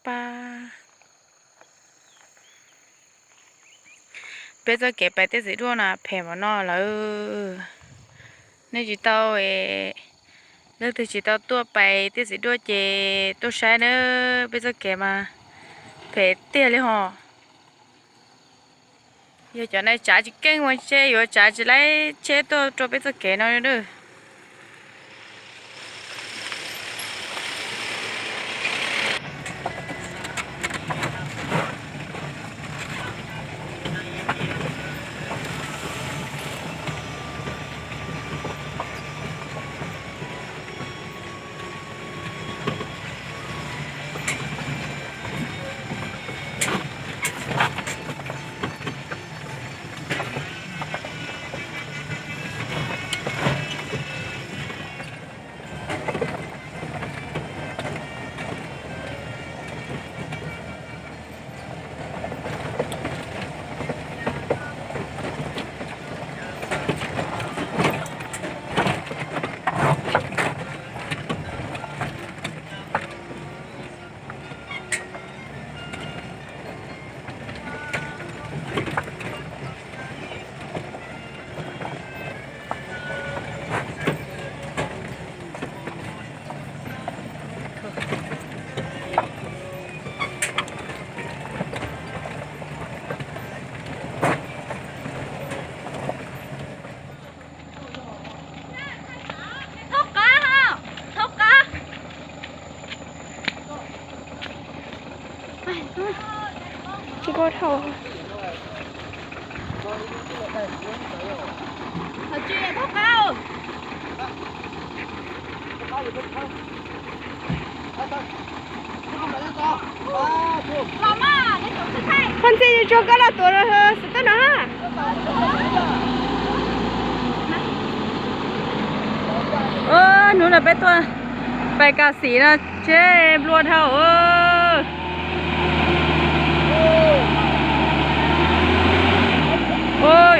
pab. Peb txoj kev pais Tiaj Txiv Duaj no phem npaum no lawm. Nej tsis tau, leej twg tsis tau tuaj pais Tiaj Txiv Duaj ces tuaj saib nawb, peb txoj kev mas phem tiag li hos. Yog cov neeg tsav tsis keej mas ntshe yuav tsav tsis laib tsheb tuaj rau peb txoj kev no nawb. Tsis nkauj dhau. Qhov ntxim yuav tsuag koj los tuav xwm teb no. Hnub no peb tuaj pais Kas Xim no tsheb nplua dhau.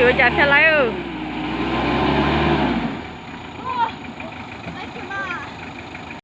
Yuav cas thiaj laib.